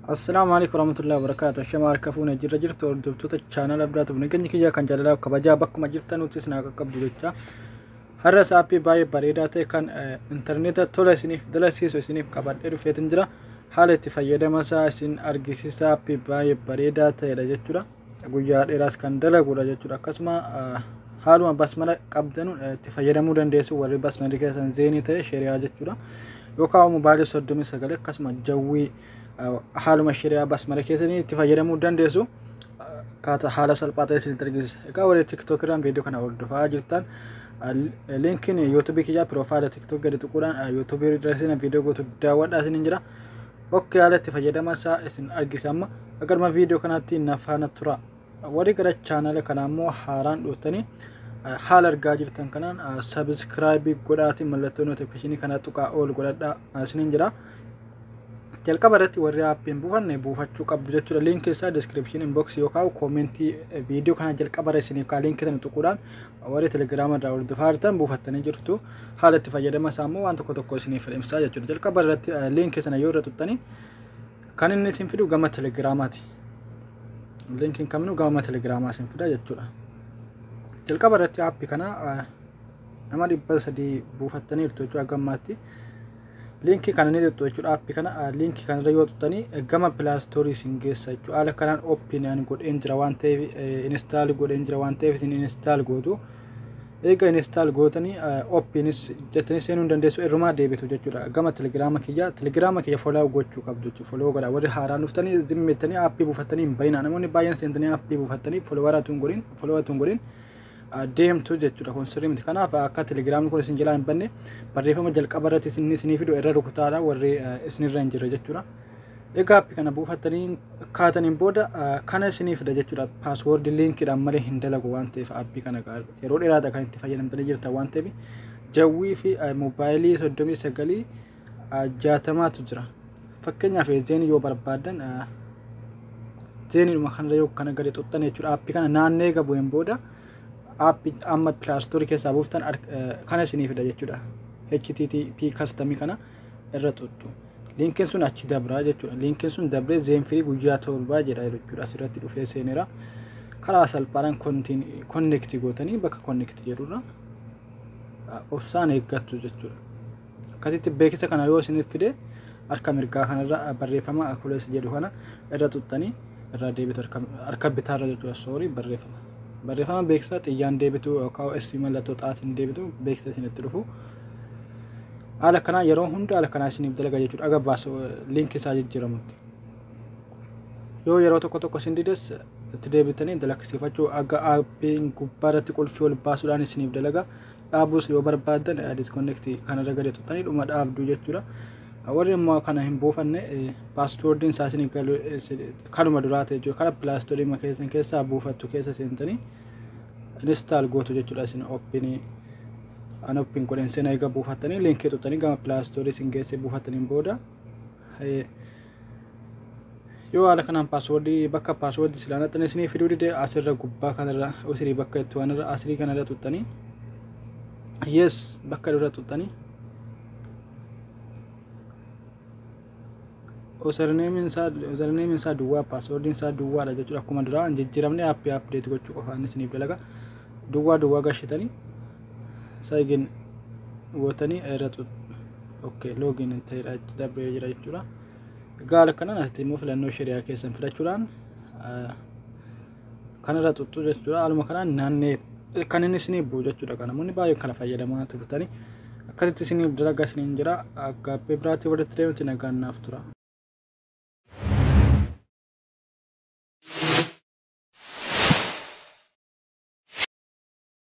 Assalaamu alaikum warahmatullahi wabarakatuh. Ashama harka fuune jirra jirtu hordoftoota chaanala Abdaatu. Nageenyi kiyya kan jaalalaaf kabajaa bakkuma jirtan nuti isin haa qaqqabdu jecha. Har'as aappii baay'ee bareedaa ta'e kan intarneeta tola isiniif dalasiisu isiniif qabadhee dhufeetin jira. Haala itti fayyadama isaa isin argisiisa, aappii baay'ee bareedaa ta'edha jechuudha. Guyyaa dheeraas kan dalagudha jechuudha. Akkasuma haaluma basmala qabdanu itti fayyadamuu dandeessu, warri basmalli keessan Zain ta'e shari'aa jechuudha. Yookaan mobaayilii 39 akkasuma Jawwy haaluma shari'aa basmala keessanii itti fayyadamuu dandeessu. Akkaataa haala salphaa ta'e isinitti argisiisa. Egaa warri TikTok irraan viidiyoo kana hordofaa jirtan, linkiin YouTube kiyyaa profile TikTok gadi tuquudhaan YouTube irra isin viidiyoo guutuu daawwadhaa isiniin jira. Okay, haala itti fayyadama isaa isin argisa amma. Agarma viidiyoo kanaatti na faana tura. Warri gara chaanala kanaa immoo haaraan dhuftanii, haala argaa jirtan kanaan subscribe godhaatiin mallattoo notification kana tuqaa ol godhadhaa isiniin jira. Jalqaba irratti warri aappiin buufanne buufachuu qabdu jechuudha. Liinkii isaa description inbox yookaan koomentii viidiyoo kana jalqaba irra isiniif kaa. Liinkii kana tuquudhaan warri Telegiraama irraa hordofaa jirtan buufattanii jirtu. Haala itti fayyadama isaa immoo waan tokko tokko isiniif ibsaa jechuudha. Jalqaba irratti liinkii sana yoo irra tuqxanii, kan inni isin fidu gama Telegiraamaati. Liinkiin kaminuu gama Telegiraamaa isin fida jechuudha. Jalqaba irratti aappii kana nama 300 buufattaniirtu jechuudha gammaatti. Liinkii kana ni tuqxu jechuudha. Aappii kana liinkii kanarra yoo tuqxanii, gama Play Store isin geessa jechuudha. Haala kanaan open ani godheen jira waan ta'eef, install godheen jira waan ta'eef, isin install gootu. Eega install gootanii, openis jettanii seenuu hin dandeessu, irrumaa deebitu jechuudha. Gama Telegiraama kiyya, Telegiraama kiyya follow gochuu qabdu jechuudha. Follow godha. Warri haaraan dhuftanii zimmettanii aappii buufattanii hin bayinaa. Namoonni baay'een seentanii aappii buufattanii follower hin godhin deemtu jechuudha. Kun sirrii miti. Kanaaf akka Telegiraamni kun isin jalaa hin banne, barreeffama jalqaba irratti isin isinii fidu irra rukutaadha warri isinirra hin jirre jechuudha. Egaa aappii kana buufattanii kaataniin booda kana isinii fida jechuudha. Password liinkiidhaan malee hin dalagu waan ta'eef, aappii kana yeroo dheeraadha kan itti fayyadamtanii jirtan waan ta'eef, Jawwy fi moobaayilii 39 60tu jira. Fakkeenyaaf Zain yoo barbaaddan, Zainiidhuma kanarra yoo kana gadi xuxxan jechuudha. Aappii kana naannee gabu'een booda, aappii amma Play Store keessaa buuftan kana isinii fida jechuudha. HTTP custom kana irra xuxxu. Liinkiin sun achi dabraa jechuudha. Liinkiin sun dabree Zain free guyyaa 7 jedha jechuudha. Asirratti dhufee seeneera. Karaa salphaadhaan connect gootanii bakka connect jedhurra obsaan eeggattu jechuudha. Akkasitti beeksisa kana yoo isiniif fide, harka mirgaa kanarra barreeffama close jedhu kana irra xuxxanii irra deebitu, harka bitaarra jechuudha. Sorry, barreeffama. Barreeffama beeksisa xiyyaan deebitu yookaan S mallattoo xaatiin deebitu, beeksisa isinitti dhufu. Haala kanaa yeroo hunda haala kanaa isiniif dalaga jechuudha. Aga baasu liinkii isaa jijjiiramutti. Yoo yeroo tokko tokko isin dides, itti deebitanii dalagsifachuu aga aappiin gubbaa irratti qulfii ol baasuudhaan isiniif dalaga. Dhaabuus yoo barbaaddan, disconnect kanarra gadi tuqxanii dhuma dhaabdu jechuudha. Warri immoo kana hin buufanne, passwordiin isaa isinii galu kanuma duraa ta'e jechuudha. Kana Play Store keessan keessaa buufattu, keessa seentanii install gootu jechuudha. Isin open an open godhen seenaa. Egaa buufattanii liinkii tuqxanii gama Play Store isin geessee buufattaniin booda, yoo haala kanaan password bakka password silaa naxxanii isinii fiduu dide, asirra gubbaa kanarra usirii bakka itti waan asirii kanarra tuqxanii, yes bakka dura tuqxanii, usernameiin isaa duwwaa, passwordiin isaa duwwaadha jechuudha. Akkuma duraa hin jijjiiramne, aappii update gochuu qofaan isiniif dalaga. Duwwaa duwwaa gashitanii sign gootanii irra okay, login ta'edha darbee jira jechuudha. Egaa haala kanaan asitti immoo filannoo shari'aa keessan filachuudhaan kanarra xuxxuu jechuudha. Haaluma kanaan naannee kan inni isiniif bu'u jechuudha. Kan namoonni baay'een kana fayyadamaa turtanii akkasitti isiniif dalagaa isiniin jira. Akka biraatti walitti deemti, nagaan naaf tura.